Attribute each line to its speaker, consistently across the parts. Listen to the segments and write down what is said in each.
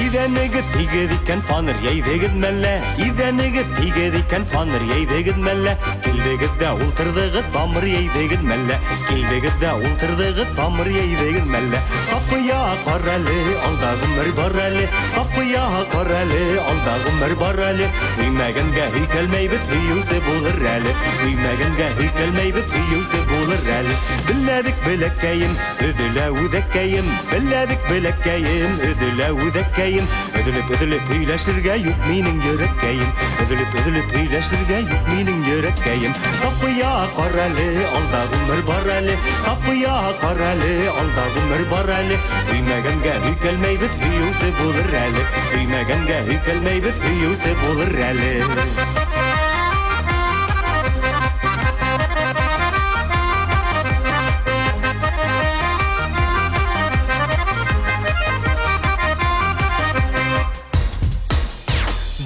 Speaker 1: Идәнегеҙ тигеҙ икән, таныр йәйҙегеҙ мәллә? Иҙәнегеҙ тигеҙ икән, таныр йәйҙегеҙ мәллә? Килдегеҙ ҙә ултырҙығыҙ, тамыр йәйҙегеҙ мәллә? Килдегеҙ ҙә ултырҙығыҙ, тамыр йәйҙегеҙ мәллә? Сапыя ҡар әле, алда ғүмер бар әле. Сапыя ҡар әле, алда ғүмер бар әле. Һөймәгәнгә һөйкәлмәйбеҙ, һөйөүсе булыр әле. Һөймәгәнгә һөйкәлмәйбеҙ, һөйөүсе булыр әле. Беләҙек беләкәйем, өҙөлә үҙәккәйем. Беләҙек беләкәйем, өҙөлә үҙәккәйем. Өҙөлөп-өҙөлөп һөйләшергә юҡ минең йөрәккәйем. Өҙөлөп-өҙөлөп һөйләшергә юҡ минең йөрәккәйем. Сапыя ҡар әле, алда ғүмер бар әле. Сапыя ҡар әле, алда ғүмер бар әле. Һөймәгәнгә һөйкәлмәйбеҙ, һөйөүсе булыр әле. Һөймәгәнгә һөйкәлмәйбеҙ, һөйөүсе булыр әле.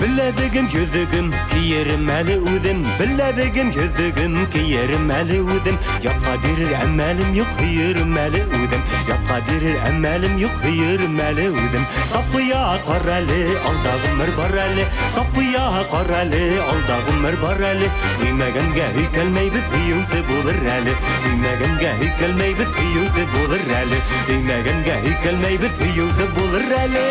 Speaker 1: Беләҙегем, йөҙөгөм, кейерем әле үҙем. Беләҙегем, йөҙөгөм, кейерем әле үҙем. Ятҡа бирер әмәлем юҡ, һөйөрөм әле үҙем. Ятҡа бирер әмәлем юҡ, һөйөрөм әле үҙем. Сапыя ҡар әле, алда ғүмер бар әле. Сапыя ҡар әле, алда ғүмер бар әле. Һөймәгәнгә һөйкәлмәйбеҙ, һөйөүсе булыр әле. Һөймәгәнгә һөйкәлмәйбеҙ, һөйөүсе булыр әле. Һөймәгәнгә һөйкәлмәйбеҙ, һөйөүсе булыр әле.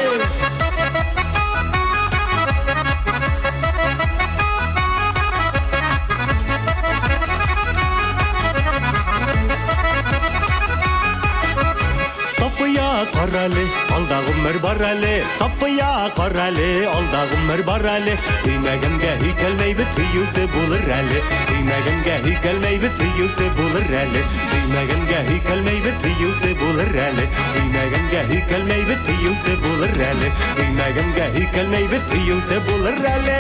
Speaker 1: Сапыя ҡар әле, алда ғүмер бар әле. Сапыя ҡар әле, алда ғүмер бар әле. Һөймәгәнгә һөйкәлмәйбеҙ, һөйөүсе булыр әле. Һөймәгәнгә һөйкәлмәйбеҙ, һөйөүсе булыр әле. Һөймәгәнгә һөйкәлмәйбеҙ, һөйөүсе булыр әле. Һөймәгәнгә һөйкәлмәйбеҙ, һөйөүсе булыр әле. Һөймәгәнгә һөйкәлмәйбеҙ, һөйөүсе булыр әле.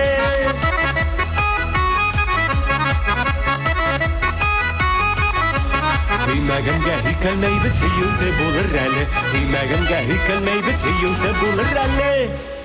Speaker 1: Һөймәгәнгә һөйкәлмәйбеҙ, һөйөүсе булыр әле. Һөймәгәнгә һөйкәлмәйбеҙ, һөйөүсе булыр әле.